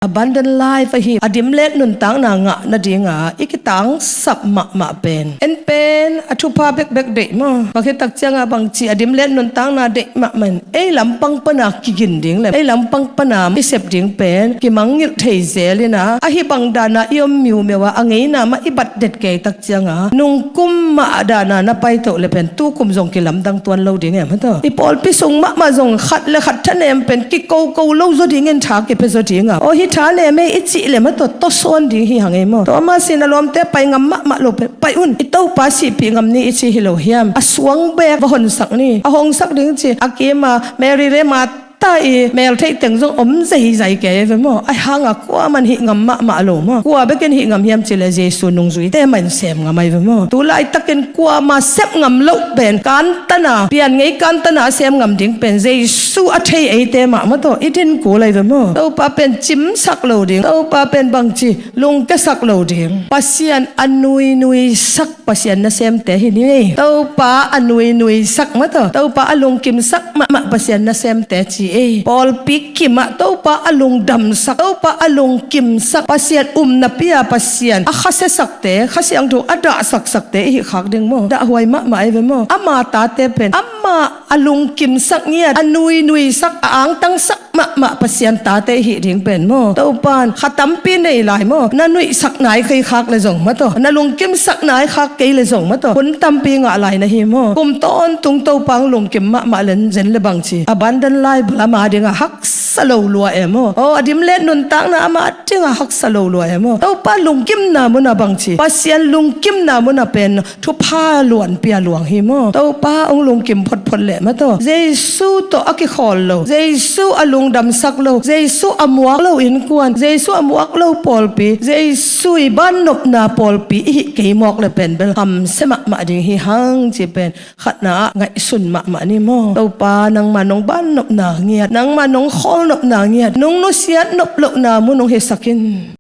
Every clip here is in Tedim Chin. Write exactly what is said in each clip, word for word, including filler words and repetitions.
Abundant life ahi a dimlet nuntakna ngah nadinga i kitangsap mahmah pen en pen a thupha bekbek deih maw? Bang hitak cianga bangci a dimlet nuntakna deih mahmah in ei lampang pana kigin ding le ei lampang pana i sep ding pen kimangngilh thei zel ina ahi bang dana i om miumeu a a ngeina mah i bat det kei tak cianga nungkum mah dana na paitoh le pen tukum zong kilamdang tuan lo ding em hata. I pawlpi sung mahmah zong khat le khat thanem pen kikoko lo zaw dingin tha kipia zaw dinga aw hi thanem ei i cih le mah tawh tawsawn ding hi hang ei maw? Thomas in a lawmte pai ngam mahmah lo pen pai un, i Topa sihpih ngam ni i ci hi lo hiam? A suang bek va honsak ni, a hongsak ding ci a kima Mary le Martha i mel theih teng zong om zeizai kei ve maw? Ai hanga kuaman hih ngam mahmah lo maw? Kua bekin hih ngam hiam cileh Jesu nungzuite mah in sem ngam ai ve maw? Tu laitakin kuama sep ngam loh pen kantana pian ngei kantana a sem ngam ding pen Jesu a thei eite mah mah tawh i din kul ai ve maw? Topa pen cimsak lo ding, Topa pen bangci lungkiasak lo ding. Pasian a nuinuisak Pasian nasemte hi ni ei. Topa a nuinuisak mah tawh Topa a lungkimsak mahmah Pasian nasemte ci ei. Pawlpi kimah Topa a lungdamsak, Topa a lungkimsak, Pasian umna pia Pasian a khasiasakte, Kha Siangtho a dahsaksakte i hih khak ding maw? Dahhuai mahmah ei ve maw? Ama tate pen ama a lungkimsak ngiat, a nuinuisak, a angtangsak mahmah Pasian tate i hih ding pen maw? Topan kha tampi nei lai maw? Na nuihsak nai kei khak le zong mah tawh, na lungkimsak nai khak kei le zong mah tawh hun tampi ngah lai na hi maw? Kum tawntung Topa hong lungkim mahmah len zen le bangci abundant life bel ama dinga haksa lo lua em maw? Aw a dimlet nuntakna ama dinga haksa lo lua em maw? Topa lungkimna muna bangci Pasian lungkimna muna pen thupha luanpia luang hi maw? Topa hong lungkim photphot leh mah tawh Jesu tawh a kikhawl lo, Jesu a lungdamsak lo, Jesu a muak lo innkuan, Jesu a muak lo pawlpi, Jesu i bannopna pawlpi i hih kei mawk le pen bel hamsia mahmah ding hi hang ci pen khatna ah ngaihsun mahmah ni maw? Topa nangma nong bannopna ngiat, nangma nong khawlnopna ngiat, nong nusiat nop lohna mu nong hisak in.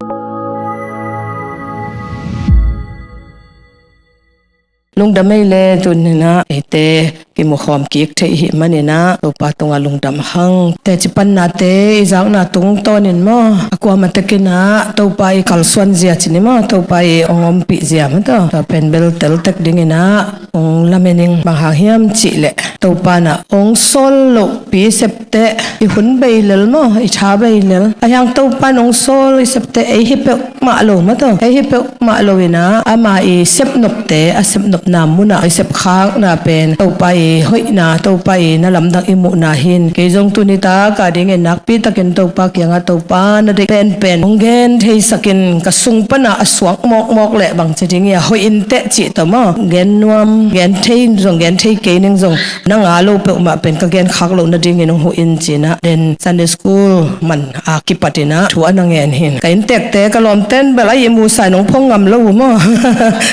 Lungdam ei le tuninah eite kimukhawm kik theih hih maninah Topa tungah lungdam hang. Teci pannate i zakna tungtawnin maw a kuamah tekinah Topa i kalsuan zia cini maw, Topa i hong ompih zia maw tawh tua pen bel teltek dinginah hong lamening bang hang hiam cihleh Topa nah hong sawl lohpi septeh i hun bei lel maw, i tha bei lel a hiang Topa nah hong sawl i septeh ei hi peuh mah lo maw tawh ei hi peuh mah lo inah ama i sepnopte a sepnopna munah i sepkhakna pen Topa i hoihna, Topa i na lamdang i muhna hin kei zong tuni taka dingin nakpitakin Topa kiangah Topa na deih penpen hong gen theisakin ka sung pana a suak mawkmawk leh bangci ding i a hoih inteh cih tawh maw gen nuam, gen thei zong gen thei kei ning zong na nga lo peuhmah pen ka gen khak loh nadingin hong huh in cinah den Sunday school man a kipatinah thu a na ngen hin ka inntekte ka lawmten bel a ihmu sa in hong phong ngam lo uh maw?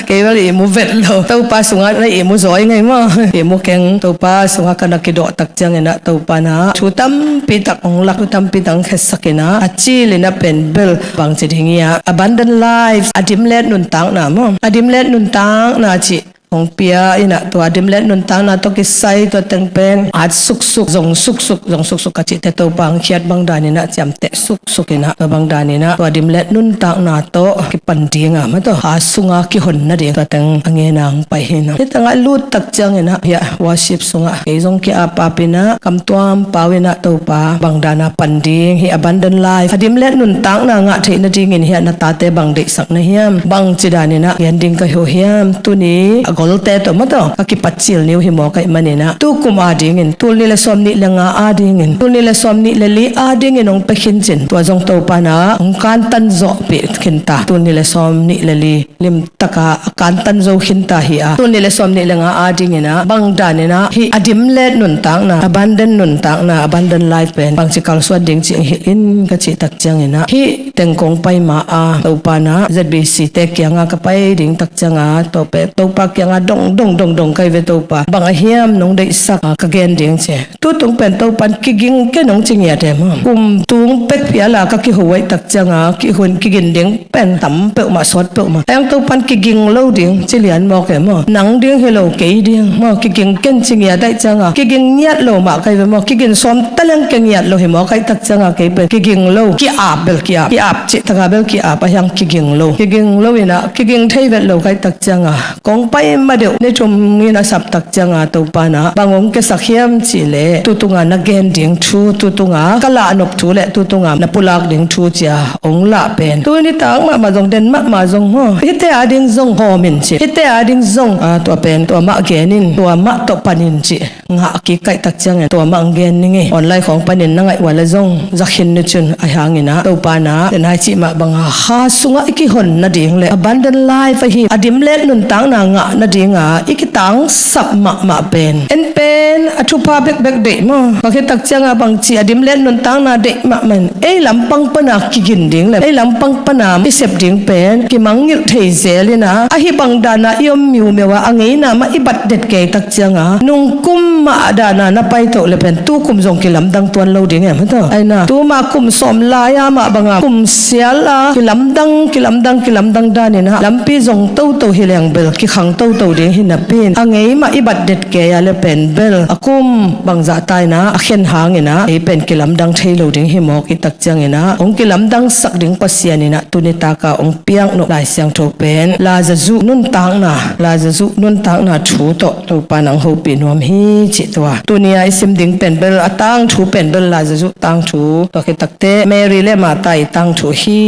Kei bel ihmu vet lo, Topa sungah na ihmu zawi ngei maw? Ihmu keng, Topa sungah ka na kidawh tak cianginah Topa nah thu tampitak hong lak, thu tampitak hong khetsakinah a cilinah pen bel bangci ding i a abundant life, a dimlet nuntakna maw, a dimlet nuntakna cih hong pia inah tua dimlet nuntakna tawh kisai tua teng pen at suksuk, zong suksuk, zong suksuk ka cihte Topa hong khiat bang daninah ciamteh suksuk inah tua bang daninah tua dimlet nuntakna tawh kipan dinga maw tawh a sunga kihon nading tua teng a ngena hong pai hinah. Hi tengah lut tak cianginah hiah worship sungah kei zong ki-apapinah kamtuam pau inah Topa bang dana pan ding hi abundant life a dimlet nuntakna ngah theih nadingin hiah na tate bang deihsak na hiam, bangci daninah gen ding ka hi uh hiam? Tuni a golte tawh maw tawh ka kipat cil ni uh hi mawk ahih maninah tukum adingin tulnih le sawmnih le nga adingin, tulnih le sawmnih le li adingin hong pia khin cin tua zong Topa nah hong kantan zawhpih khinta, tulnih le sawmnih le li limtaka a kantan zo khinta hi a, tulnih le sawmnih le nga adinginah bang daninah hih a dimlet nuntakna, abundant nuntakna, abundant life pen bangci kalsuan ding cih hong hilh in ka cih tak cianginah hih teng kong pai ma a Topa nah Z B C te kianga ka pai ding tak cianga Topa, Topa kiang nga dong dong dong dong kai ve Topa. Bang a hiam nong deihsak a ka gen ding ci. Tutung pen Topan kiging ken hong ci ngiat e maw. Kum tung pek piala ka kiho aih tak cianga kihun kigin ding pen tam peuhmah sawt peuhmah. Ayang Topan kiging lo ding ci lian mawk e maw. Nang ding hi lo kei ding maw kiging ken ci ngiat aih cianga kiging ngiat lo mah kai ve maw. Kigin sawm taleng ke ngiat lo hi mawk aih tak cianga kei pen kiging lo ki-ap bel ki-ap ki-ap cih taka bel ki-ap a hiang kiging lo. Kiging lo inah kiging thei vet lo kai tak cianga kong pai ma deuh ni thum in a sap tak cianga Topa na bang hong kiasak hiam cih leh tutunga na gen ding thu tutunga ka lahnop thu le tutunga na pulak ding thu cia hong lah pen tuni tak mahmah zong den mahmah zong maw hite a ding zong hawm in cih hite a ding zong a tua pen tua mah gen in tua mah tawh pan in cih ngah kik kaih tak ciangin tua mah ang gen ning ei online khawng panin na ngaih ua le zong zakhin ni cun a hiangin ah Topa na den hai cih mah banga ha sungah i kihon nading le abundant life ahi a dim let nuntakna ngah nadinga i kitangsap mahmah pen en pen a thupha bekbek deih maw bang hi tak cianga bangci a dim let nuntakna deih mahmah in ei lampang pana kigin ding le ei lampang pana i sep ding pen kimangngilh thei zel inah ahi bang dana i om miumeu a a ngeina mah i bat det kei tak cianga nungkum mah dana na paito le pen tu kum zong kilamdang tuan lo ding em hata aina tuma kum sawm lai-a mah banga kum sial a kilamdang kilamdang kilamdang daninah lampi zong toto hi leng bel kikhang toto ding hi napi in a ngei mah i bat det kei a le pen bel a kum bangzah taina a khen hanginah ei pen kilamdang thei lo ding hi mawk i tak cianginah hong kilamdangsak ding Pasian inah tuni taka hong piak nop Lai Siangtho pen Lazazuh nuntakna Lazazuh nuntakna thu tawh Topa nang hopih nuam hi cih tua tuni a i sim ding pen bel a tangthu pen bel Lazazuh tangthu tua khit takte Mary le Martha i tangthu hi.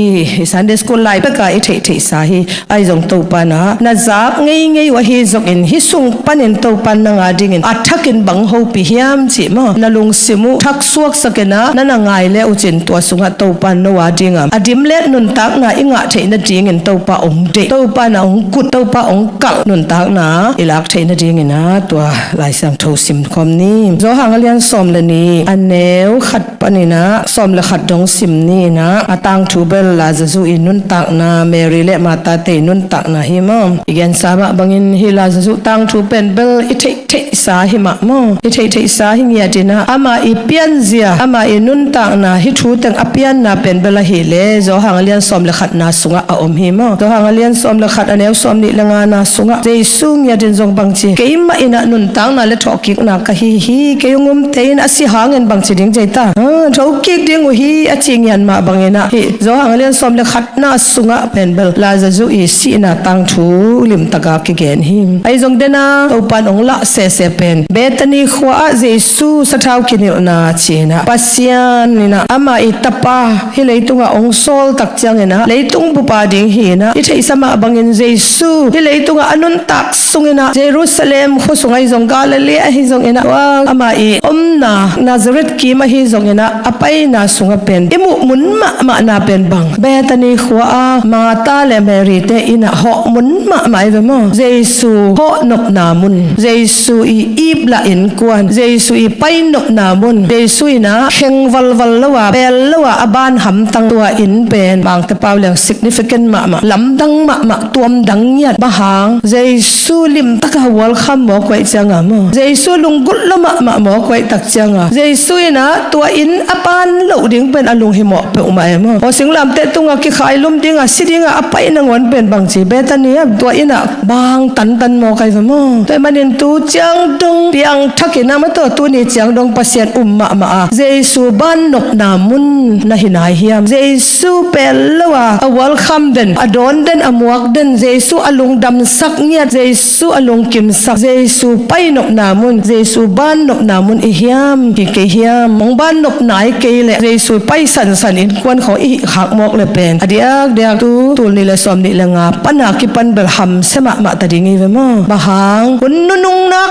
I Sunday school lai peka i theihtheihsa hi. Ahi zong Topa na na zak ngeingei uh ahi zongin hih sung panin Topa nang a dingin a thakin bang hopih hiam cih maw na lungsim uh thak suaksak inah na na ngai le uh cin tua sungah Topa no a dinga a dim let nuntakna i ngah theih nadingin Topa hong deih Topa na hong kut Topa hong kalh nuntakna i lak theih nadingin ah tua Lai Siangtho sim khawm ni. Johan a lian sawm le nih a neu khat paninah sawm le khat dong sim ni inah a tangthu bel Lazazuh i nuntakna Mary le Martha te i nuntakna hi maw i gensa mah bangin hi Lazazuh tangthu pen bel i theihtheihsa hi mah maw i theihtheihsa hi ngiat inah ama i pianzia ama i nuntakna hi thu teng a pianna pen bel ahih le Johan a lian sawm le khatna sungah a om hi maw Johan a lian sawm le khat a neu sawm nih le ngana sungah Jesu ngiat in zong bangci keimah inah nuntakna le thawhkikna ka hi hi kei hong umte in a si hangin bangci ding cei ta thokik ding uh hi a ci ngian mah banginah hi Johan a lian sawm le khatna sungah pen bel Lazazuh i sihna tangthu limtaka kigen hi. Ahi zong dena Topan hong lah sese pen Bethany khua ah Jesu sathau kinilhna cinah Pasian inah ama i tapa hi leitunga hong sawl tak cianginah leitung bupa ding hinah i theihsa mah bangin Jesu hi leitunga a nuntak sunginah Jerusalem khua sung ahi zong Galilee ahi zonginah tua ama i omna Nazareth kim ahi zonginah a paina sungah pen i muh mun mahmahna pen bang Bethany khua a Martha le Mary te inah hawh mun mahmah i ve maw Jesu hawh nopna mun Jesu i iplah innkuan Jesu i pai nopna mun Jesu inah kheng valval lo a pel lo a a ban hamtang tua inn pen bangte pau leng significant mahmah lamdang mahmah tuamdang ngiat bang hang Jesu limtaka welcome mawk uh aih cianga maw Jesu lunggulh lo mahmah mawk uh aih tak cianga Jesu inah tua inn a pan loh ding pen a lunghimawh peuhmah e maw aw singlamteh tunga kikhailum dinga si dinga a pai nangawn pen bangci Bethany a tua inah bang tantan mawk aih ve maw tua ih manin tu ciang dong piangthak inah maw tawh tuni ciang dong Pasian um mahmah a Jesu ban nopna mun na hi nai hiam Jesu pel lo a a welcome den a dawn den a muak den Jesu a lungdamsak ngiat Jesu a lungkimsak Jesu pai nopna mun Jesu ban nopna mun i hiam hi kei hiam hong ban nopna i kei le Jesu pai sansan innkuan khawng i hih khak mawk le pen a diakdiak tu tul nih le sawm nih le nga pana kipan bel hamsia mahmah ta ding i ve maw bang hang hun nunungnak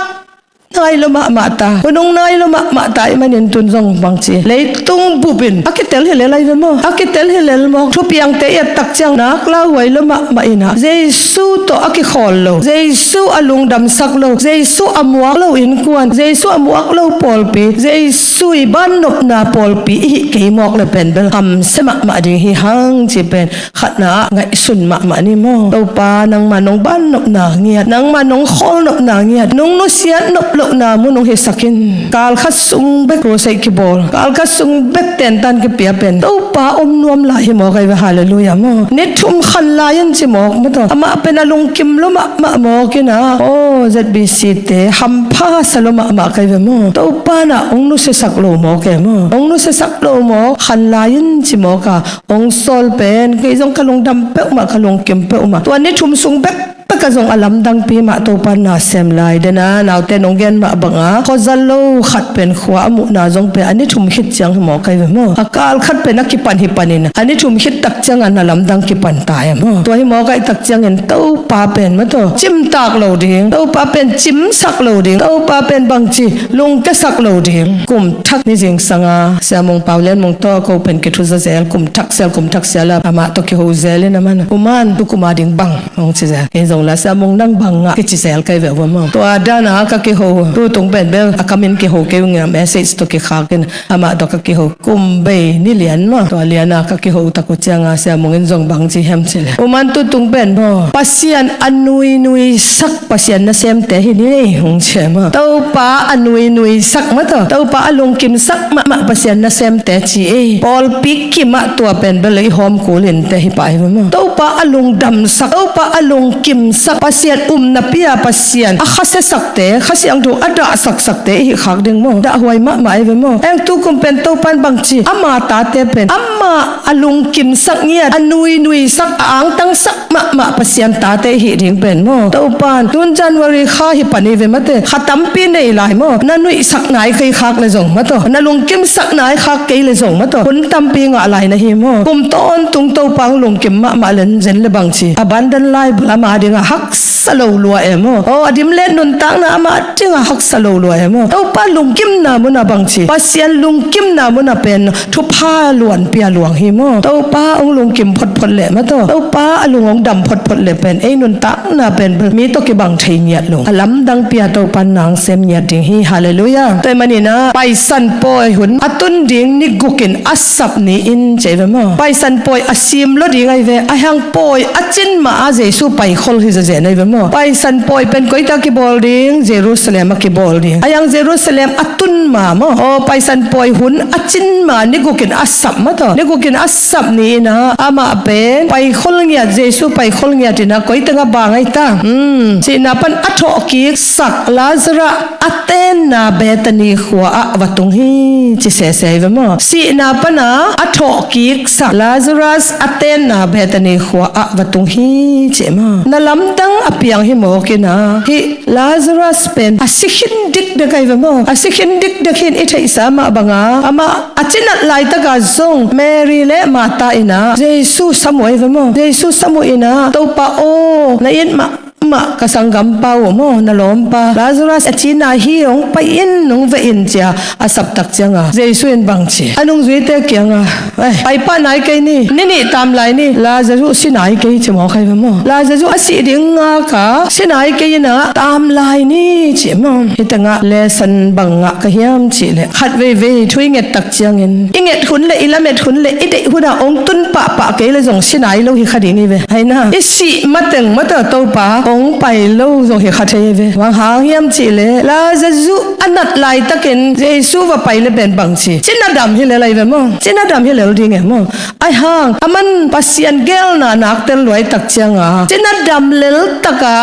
nai lo mahmah ta. Hun hong nai lo mahmah ta ahih manin tun zong bangci, leitung bup in a kitel hi lel ahi ve maw? A kitel hi lel maw? Thupiangte i et tak ciang nak lauhuai lo mahmah in ah, Jesu tawh a kikhawl lo, Jesu a lungdamsak lo, Jesu a muak lo innkuan, Jesu a muak lo pawlpi, Jesu i bannopna pawlpi i hih kei mawk le pen bel hamsia mahmah ding hi hang ci pen khatna ah ngaihsun mahmah ni maw? Topa, nangma nong bannopna ngiat, nangma nong khawlnopna ngiat, nong nusiat nop lohna mun hong hisak in. Kal khat sung bek crusade kibawl, kal khat sung bek tentan kipia pen Topa om nuam lai hi mawk ahi ve, halleluiah maw? Ni thum khan lai in ci mawk maw taw. Amah pen a lungkim lo mahmah mawk in ah, aw, Z B C te hampha sa lo mahmah ka hi ve maw? Topa in ah hong nusiasak lo mawk e maw? Hong nusiasak lo mawk, khan lai in ci mawk a, hong sawl pen kei zong ka lungdam peuhmah, ka lungkim peuhmah. Tua ni thum sung bekbek ah zong a lamdangpi mah Topa in na sem lai. Den a naute nong gen mah bang a, khuaza lo khat pen khua a muhna zong pen a ni thum khit ciang hi mawk ahi ve maw? A kal khat pen a kipan hi panin a ni thum khit tak ciang a na lamdang kipan ta e maw? Tua hi mawk ahih tak ciangin Topa pen maw taw cimtak lo ding, Topa pen cimsak lo ding, Topa pen bangci lungkiasak lo ding. Kum thak ni zingsang a Sia Mung Pau Lian Mung tawh ko pen kithuza zel, kum thak zel, kum thak zel a amah tawh kiho zel in a man, U Man, tukum a ding bang, hong ci zel. Kei zong la Sia Mung nang bang ngah kici zel ka hi ve uh maw? Tua dan a ka kiho, tutung pen bel a kam in kiho kei ung a, message tawh kikhak in amah tawh ka kiho. Kum bei ni lian maw, tua lian a ka kiho tak uh ciang a Sia Mung in zong bang ci hiam cih leh, U Man, tutung pen maw, Pasian a nuinui sak Pasian nasemte hi ni ei, hong ci e maw. Topa a nuinui sak maw taw, Topa a lungkim sak mahmah Pasian nasemte ci ei. Pawlpi kim ah tua pen bel i hawm kul in te hi pah hi ve maw. Topa a lungdam sak, Topa a lungkim sak, Pasian umna pi a Pasian a khasia sakte, Kha Siangtho a dahsak sakte i hih khak ding maw? Dahhuai mahmah ahi ve maw? Eng, tukum pen Topa in bangci, ama tate pen ama a lungkim sak ngiat, a nuinui sak, a angtang sak mahmah Pasian tate i hih ding pen maw? Topa in tun January kha hi pan hi ve maw te, kha tampi nei lai maw? Na nuihsak nai kei khak le zong maw taw, na lungkimsak nai khak kei le zong maw taw, hun tampi ngah lai na hi maw? Kum tawntung Topa hong lungkim mahmah len zen le bangci, abundant life bel ama ding a haksa lo lua e maw? Aw, a dim le nuntakna ama ding a haksa lo lua e maw? Topa lungkimna mun a bangci, Pasian lungkimna mun a pen thupha luanpi a luang hi maw? Topa hong lungkim photphot leh maw taw, Topa a lung hong dam photphot leh pen ei nuntakna pen bel mi tawh kibang thei ngiat lo, a lamdangpi a Topa in na sem ngiat ding hi. Halleluiah. Tua ahih manin a Paisan pawi hun a tun ding ni guk in a sap ni in ci ahi ve maw? Paisan pawi a sim lo ding ahi ve, ahih hang pawi a cin mah a Jesu paikhol hi zazen ahi ve maw? Paisan pawi pen koita kibawl ding? Jerusalem a kibawl ding. Ahih hang Jerusalem a tun ma maw, aw, Paisan pawi hun a cin ma ni guk in a sap maw taw, ni guk in a sap ni in a amah pen paikhol ngiat, Jesu paikhol ngiat in a koi teng a bang ahi ta? Hmm, sihna pan a thawhkik sak Lazarus a tenna Bethany khua ah va tung hi ci sese ahi ve maw? Sihna pan a a thawhkik sak Lazarus a tenna Bethany khua ah va tung hi ci maw? Na lamdang a piang hi mawk in a, hih Lazarus pen a si khin dikdek ahi ve maw? A si khin dikdek hi in i theihsa mah bang a, amah a cinat laitak a zong Mary le Martha in a Jesu sam uh ahi ve maw? Jesu sam uh in a, Topa aw, na it mah mah ka sanggampa uh maw, na lawmpa Lazarus a cina hi, hong pai in, hong veh in ci a a sap tak ciang a Jesu in bangci, a nungzuite kiang a, ai, pai pah nai kei ni, ni nih tam lai ni, Lazarus si nai kei ci mawk ahi ve maw? Lazarus a sih ding ngak a si nai kei in a tam lai ni ci maw? Hih teng ah lesson bang ngah ka hiam cih leh, khat veivei thu i nget tak ciangin, i nget hun le i lamet hun le i deih hun a hong tun pahpah kei le zong si nai lo hi kha ding hi ve. Ahi na, i sih mateng maw taw Topa hong pai lo zong hi kha thei hi ve. Bang hang hiam cih leh Lazarus a nat laitakin Jesu va pai le pen bangci, cina dam hi lel ahi ve maw? Cina dam hi lel ding e maw? Ahi hang a man Pasian geelna nak tel luai tak ciang a cina dam lel tak a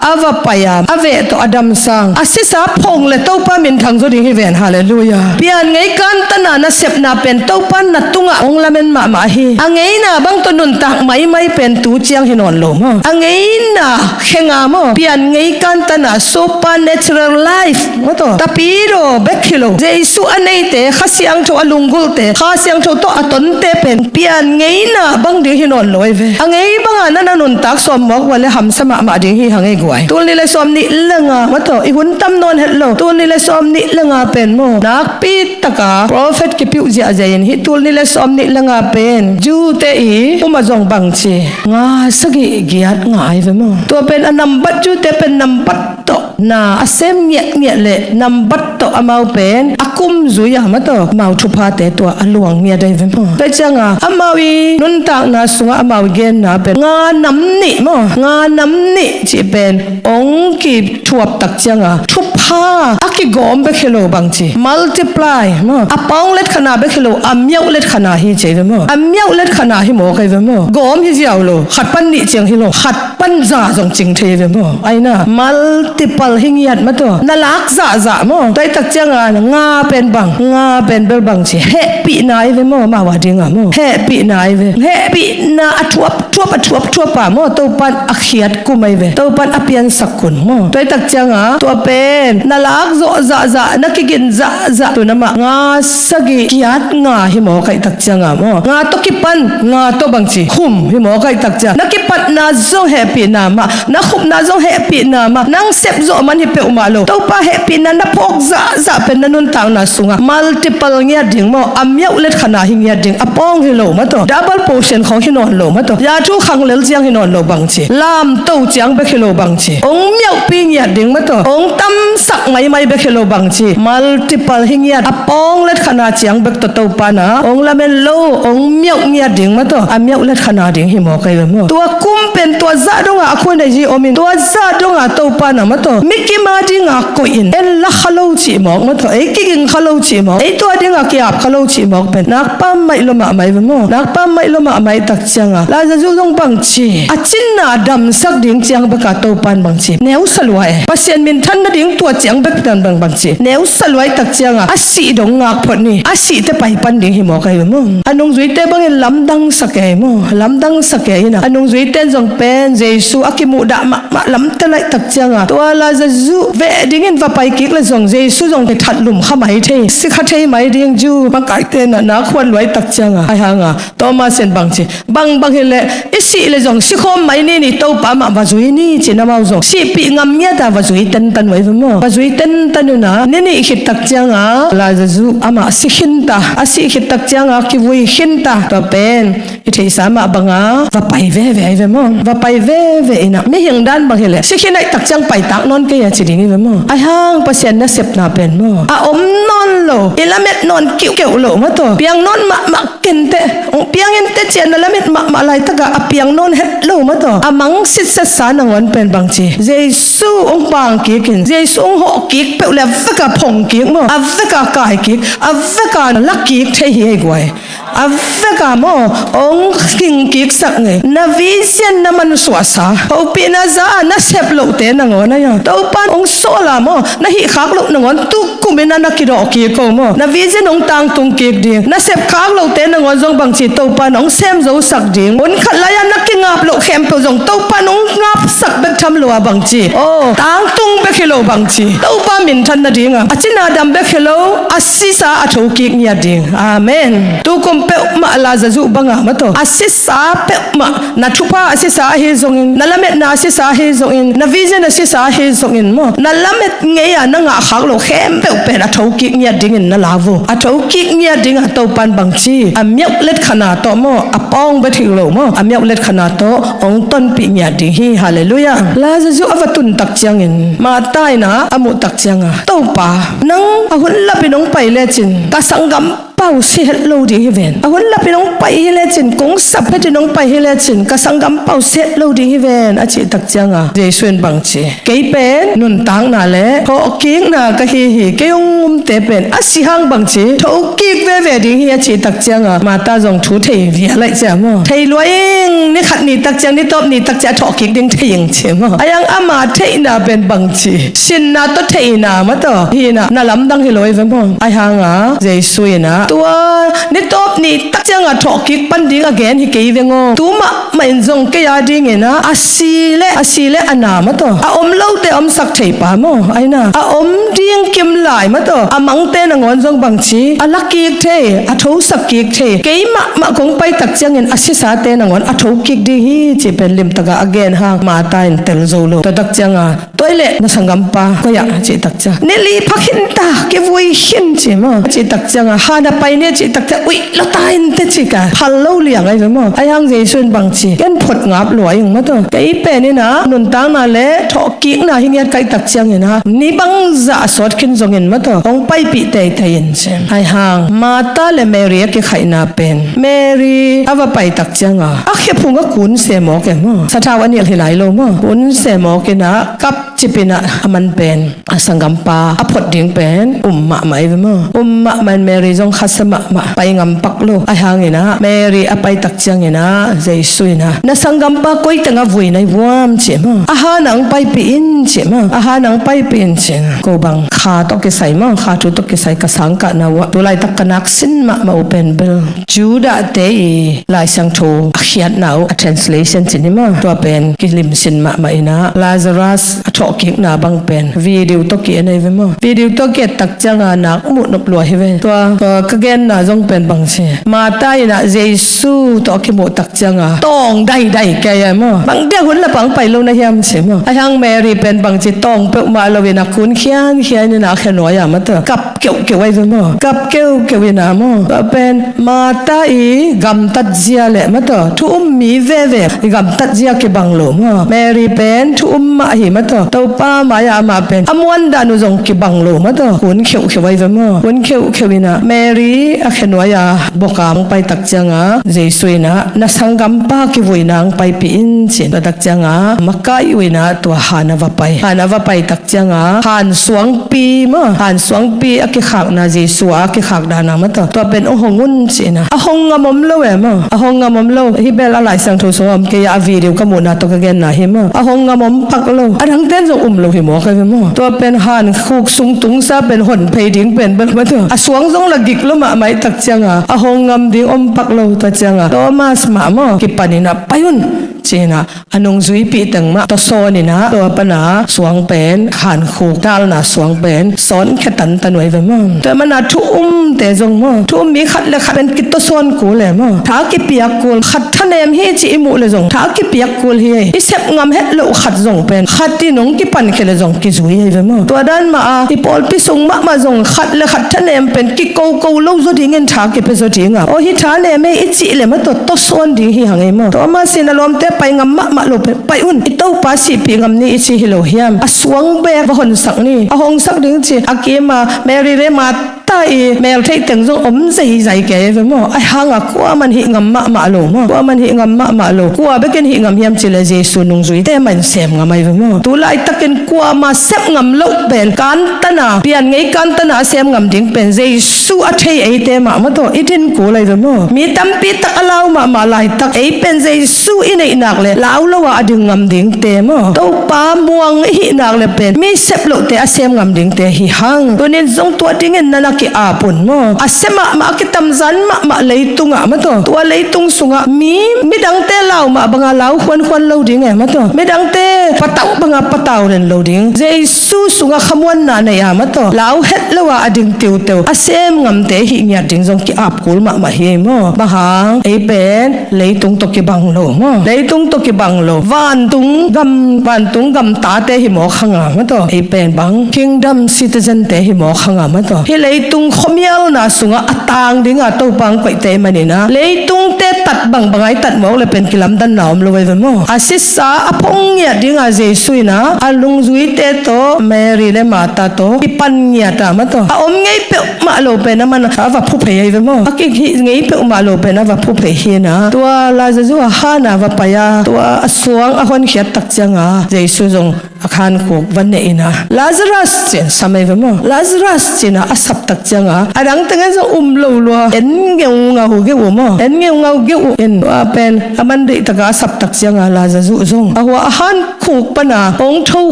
a va pai a, a veh tawh a dam sang a sisa phong le Topa minthang zaw ding hi ven. Halleluiah. Pian ngei kantana nasepna pen Topa na tungah hong lamen mahmah hi. A ngeina bang tawh nuntak maimai pen tu ciang hi nawn lo maw? A ngeina kheng nga maw, pian ngei kantan a supernatural life maw taw, tapidaw bek hi lo. Jesu a neite, Kha Siangtho a lunggulhte, Kha Siangtho tawh a tonte pen pian ngeina bang ding hi nawn lo ei ve. A ngei banga na na nuntak sawm mawk ua le hamsa mahmah ding hi hang ei guai. Tul nih le sawm nih le nga maw taw, i hun tam nawn het lo. Tul nih le sawm nih le nga pen maw, nakpi taka prophet kipiuh ziahziah in hih tul nih le sawm nih le nga pen Jew-te i um a zong bangci nga sagih giat nga ei ve maw. Tua pen a nambat, Jew-te pen nambat tawh na a sem ngiatngiat le nambat tawh amau pen a kum zui a maw taw, amau thuphate tua a luang ngiat ei ve maw. Tua cianga amau i nuntakna sungah amau i genna pen nga nam nih maw, nga nam nih cih pen ong kithuap tak cianga thupha a kigawm bek hi lo bangci, multiply maw, a pawng let khat na bek hi lo, a miauh let khat na hi ci ei ve maw. A miauh let khat na hi mawk ei ve maw. Gawm hi ziau lo, khat pan nih ciang hi lo, khat pan za zong cing thei ei ve maw. Aina multiple hi ngiat maw taw, na lak zahzah maw. Tua i tak cianga nga pen bang, nga pen bel bangci hehpihna ei ve maw, amau a dinga maw, hehpihna ei ve. Hehpihna a thuap thuap, a thuap thuap a maw, Topan a khiat kum ei ve, Topan a piansak kun maw. Tua i tak cianga tua pen na lak zawh zahzah, na kigin zahzah tun amah nga sagih giat nga hi mawk ei tak cianga maw, nga tawh kipan, nga tawh bangci khum hi mawk ei tak cianga, na kipatna zong hehpihna mah, na khupna zong hehpihna mah, nang sep zawh man hi peuhmah lo, Topa hehpihna na phawk zahzah pen na nuntakna sungah multiple ngiat ding maw, a miauh let khat na hi ngiat ding, a pawng hi lo maw taw, double portion khawng hi nawn lo maw taw, ya thu khang lel ciang hi nawn lo bangci, lamto ciang bek hi lo bangci, ong miauhpi ngiat ding maw taw, ong tamsak maimai bek hi lo bangci, multiple hi ngiat, a pawng let khat na ciang bek tawh Topan ah ong lamen lo, ong miauh ngiat ding maw taw, a miauh let khat na ding hi mawk ei ve maw. Tua kum pen tua zah dongah a khua nei zi om in, tua zah dongah Topan ah maw taw, mi kim a dinga koih in, en la kha lo cih mawk maw taw, ei kiging kha lo cih mawk, ei tua dinga ki-ap kha lo cih mawk pen nakpa maih lua mahmah ei ve maw, nakpa maih lua mahmah ei tak cianga Lazarus zong bangci a cinna damsak ding ciang beka Topan bangci neusa lua ei. Pasian minthan nading tua ciang bek dan bang bangci neusa lua ei tak cianga a sih dong ngak phot ni, a sihte paipan ding hi mawk ei ve maw. A nungzuite bangin lamdangsak ei maw, lamdangsak ei ina, a nungzuite in zong pen Jesu a kimuhdah mahmah lamte laih tak cianga tua Lazarus veh dingin va pai kik le zong Jesu zong kithat lum kha mai thei, si kha thei mai ding Jew makaite na na khuat lua ei tak cianga, ahi hanga Thomas in bangci, bangbang hileh i sih le zong sikhawm mai ni ni, Topa mah va zui ni ci-in amau zong sihpih ngam ngiata va zui tentan uh ei ve maw. Va zui tentan uh ina, ni nih khit tak cianga Lazarus amah si khinta, a sih khit tak cianga kivui khinta. Tua pen i theihsa mah banga va pai veve ei ve maw. Va pai veve ina, mihing dan bang hileh si khin ei tak ciang paitak nawn kei a ci ding ei ve maw. Ahi hang Pasian nasepna pen maw, a om nawn lo, i lamet nawn kiuhkeuh lo maw taw, piang nawn mahmah kenteh, ong piang inteh ci-a na lamet mahmah laitakah a piang nawn het lo maw taw, a mang sitsetsa nangawn pen bangci Jesu ong pang kik in, Jesu ong hawh kik peuh le a veka phong kik maw, a veka kai kik, a veka la kik thei hi ei guai. A veka maw, ong khing kiksak ngei, na vision na mansuahsa, hopihna za-a na sep lohte nangawn ahi a Topan ong sawla maw, na hih khak loh nangawn tu kumin a na kidawh kik ko maw, na vision hong tangtung kik ding. Na sep khak lote nangawn zong bangci Topan hong sem zosak ding. Hun khat lai-a na kingap loh khempeuh zong Topan hong ngapsak bek tham lo a bangci, aw, tangtung bek hi lo bangci, Topa minthan nadinga a cina dam bek hi lo, a sisa a thokik ngiat ding. Amen. Tukum peuhmah Lazarus banga maw taw, a sisa peuhmah, na thupha a sisa ahi zongin, na lametna a sisa ahi zongin, na vision a sisa ahi zongin maw, na lamet ngei-a na ngahkhak loh khempeuh pen a thokik ngiat dingin na la vo. A thokik ngiat dinga Topan bangci a miauh let khatna tawh maw, a pawng bek hi lo maw, a miauh let khatna tawh hong tonpih ngiat ding hi. Halleluiah. Lazarus a va tun tak ciangin Martha in a muh tak cianga, Topa, nang a hun lapin hong pai lecin ka sanggam pau si het lo ding hi ven. A hun lapin hong pai hi lecin, kong sap hetin hong pai hi lecin ka sanggam pau si het lo ding hi ven, a cih tak cianga Jesu in bangci, kei pen nuntakna le thawhkikna ka hi hi. Kei hong umte pen a si hang bangci thokik veve ding hi, a cih tak cianga Martha zong thu thei vial laih cia maw. Thei lua ing, ni khat ni tak ciang, ni tawp ni tak ciang a thawhkik ding thei ing cia maw. A yang ama theihna pen bangci, sinna tawh theihna maw taw, hina na lamdang hi lo hi ve maw. Ahi hanga Jesu in a Tua ni tawp ni tak ciangah thawhkik pan ding a gen hi kei veng aw. Tu mahmah in zong kei a dingin ah a si le a si le a na maw taw, a om lote a omsak thei pa maw, aina a om ding kim lai maw taw, a mangte nangawn zong bangci a la kik thei, a thosak kik thei. Kei mahmah kong pai tak ciangin a sisate nangawn a tho kik ding hi cih pen limtakah a gen hang Martha in tel zo lo. Tua tak ciangah, tua i leh na sanggampa koi ah cih tak ciang, ni li pha khin ta, kivui khin ci maw, cih tak ciangah han a pai ni cih tak ciang, uih lo ta in te ci ka phal lo liang ai ve maw. Ai hang Jesu in bangci, ken phot ngap lua ing maw taw, kei pen in ah nuntakna le thawhkikna hi ngiat kai tak ciangin ah ni bangzah a sawt khin zongin maw taw, hong paipih teitei in ci. Ai hang Martha le Mary a kikhaihna pen, Mary a va pai tak ciangah a khephung a kun se mawk e maw, sathau a nilh hi lai lo maw, kun se mawk in ah kap cipin ah a man pen a sanggampa a phot ding pen um mahmah i ve maw. Um mahmah in Mary zong khasia mahmah, pai ngam pak lo. Ai hangin ah Mary a pai tak ciangin ah Jesu in ah na sanggampa koi tengah vui na hi vuam ci maw, a han ah hong paipih in ci maw, a han ah hong paipih in ci. Ko bang kha tawh kisai maw, kha thu tawh kisai ka sangkahna uh ah tu laitak ka nak sin mahmah uh pen bel Judahte i Lai Siangtho a khiatna uh, a translation ci ni maw, tua pen kilimsin mahmah in ah Lazarus a thawhkikna bang pen video tawh ki-en ai ve maw. Video tawh ki-et tak ciangah nak muh nop lua hi ve. Tua, tua ka genna zong pen bangci, Martha in ah Jesu tawh a kimuh tak ciangah tawng daidai kei ai maw. Bang dia hun la pang pai lo na hiam ci maw. Ai hang Mary pen bangci, tawng peuhmah lo in ah kun khiankhian in ah a khe nuai ah maw taw kap keuhkeuh ai ve maw, kap keuhkeuh in ah maw. Tua pen Martha i gamtat zia le maw taw, thu um mi veve i gamtat zia kibang lo maw. Mary pen thu um mah hi maw taw, Topa mai-ah amah pen a muandan uh zong kibang lo maw taw, kun kheuhkheuh ai ve maw. Kun kheuhkheuh in ah Mary a khe nuai-a bawka hong pai tak ciangah Jesu in ah na sanggampa kivuina hong paipih in ci. Tua tak ciangah makaih uh in ah tua han a va pai. Han a va pai tak ciangah han suangpi maw, han suangpi a kikhakna, Jesu a kikhak dana maw taw, tua pen hong hong un ci in ah. A hong ngam om lo e maw, a hong ngam om lo. Hih bel a Lai Siangtho sungah om kei a, a video ka muhna tawh ka genna hi maw. A hong ngam om pak lo. A dangten zong um lo hi mawk ai ve maw. Tua pen han khuk sung tungsa pen hon phei ding pen bel maw taw, a suang zong la gik lo mahmah i tak ciangah a hong ngam ding om pak lo. Tua ciangah Thomas mah maw kipan in ah pai un ci in ah a nungzuipih teng mah tawsawn in ah tua pana suang pen han khuk dalna suang pen sawn khia tantan uh ai ve maw. Tua mana thu umte zong maw, thu um mi khat le khat pen kitawsawn kul e maw, tha kipiak kul. Khat thanem hi ci i muh le zong tha kipiak kul hi ei. I sep ngam het loh khat zong pen khat in hong kipan khia le zong kizui ai ve maw. Tua dan mah a i pawlpi sung mahmah zong khat le khat thanem pen kikoko lo zaw dingin tha kipia zaw ding a, aw hih thanem ei i cih le maw taw tawsawn ding hi hang ei maw. Thomas in a lawmte pai ngam mahmah lo pen pai un, i Topa sihpih ngam ni i ci hi lo hiam? A suang bek va honsak ni, a hongsak ding ci. A kima Mary le Martha i mel theih teng zong om zeizai kei ve maw. Ai hanga kuaman hih ngam mahmah lo maw, kuaman hih ngam mahmah lo. Kua bekin hih ngam hiam ci le Jesu nungzuite mah in sem ngam ai ve maw. Tu laitakin kuama sep ngam loh pen kantana, pian ngei kantana a sem ngam ding pen Jesu a thei eite mah maw taw i din kul ai ve maw. Mi tampi tak a lau mahmah laitak ei pen Jesu i neih nak le lau lo a a ding ngam dingte maw. Topa muang i hih nak le pen mi sep lohte a sem ngam dingte hi hang. Tunin zong tua dingin na na ki-ap un maw. A sia mahmah a kitamzan mahmah leitungah maw taw, tua leitung sungah mi, midangte lau mah banga lau khuankhuan lo ding e maw taw, midangte patauh banga patau len lo ding. Jesu sungah khamuanna nei a maw taw, lau het lo a a ding tiuteu a sem ngamte hih ngiat ding zong ki-ap kul mahmah hi ei maw. Bang hang ei pen leitung tawh kibang lo maw, leitung tawh kibang lo. Vantung gam, vantung gam tate hi mawk hanga maw taw, ei pen bang kingdom citizen te hi mawk hanga maw taw. Hih leitung khuamialna sungah a tang dinga Topa hong koihte i manin ah leitungte tat bangbang a i tat mawk le pen kilamdanna om lo ai ve maw. A sisa a phong ngiat dinga Jesu in ah a nungzuite tawh Mary le Martha tawh kipan ngiat a maw taw, a om ngei peuhmah lo pen a man a va phu phei ai ve maw. A kihih ngei peuhmah lo pen a va phu phei hi in ah tua Lazarus a han a va pai a, tua a suang a honkhiat tak cianga Jesu zong a khankhuk va neih in a, "Lazarus," ci-in sam ei ve maw. "Lazarus," ci-in a a sap tak ciangah a dang teng in zong um lo lua, en ngeungau geuh uh maw, en ngeungau geuh uh in, tua pen a man deih takah a sap tak ciangah Lazarus zong a hua a khankhuk pana hong tho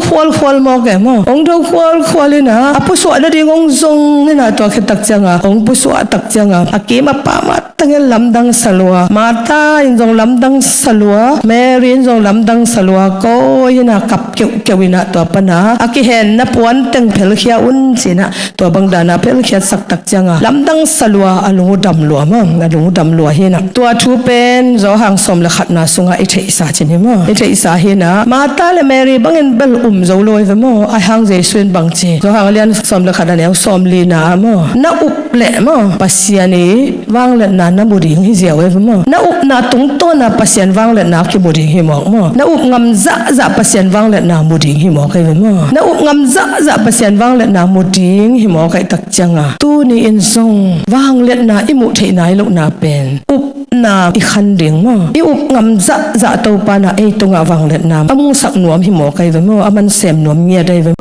khualkhual mawk e maw. Hong tho khualkhual in a, a pusuah nading hong zong in a, tua khit tak ciangah hong pusuah tak ciangah a kim a pam a teng in lamdang sa lua, Martha in zong lamdang sa lua, Mary in zong lamdang sa lua, koi in a kap keuhkeuh in a, tua pana a kihenna puan teng phelkhia un ci-in a, tua bang dan a phelkhiat sak tak ciangah lamdang sa lua, a lung uh dam lua maw, a lung uh dam lua hi in a. Tua thu pen Johan sawm le khatna sungah i theihsa cin hi maw, i theihsa hi in a. Martha le Mary bangin bel um zo lo hi ve maw, ahih hang Jesu in bang ci, Johan a lian sawm le khat a neu sawm lina ah maw, na up leh maw, Pasian i vangliatna na mu ding hi ziau e ve maw. Na upna tungtawn a Pasian vangliatna kimu ding hi mawk maw. Na up ngam zahzah Pasian vangliatna mu ding hi mawk e ve maw. Na up ngam zahzah Pasian vangliatna mu ding hi mawk ahih tak ciangah tuni in zong vangliatna i muh theih nai lohna pen upna i khan ding maw. I up ngam zahzah Topa in a ei tungah vangliatna a mungsak nuam hi mawk e ve maw. A man sem nuam ngiat e ve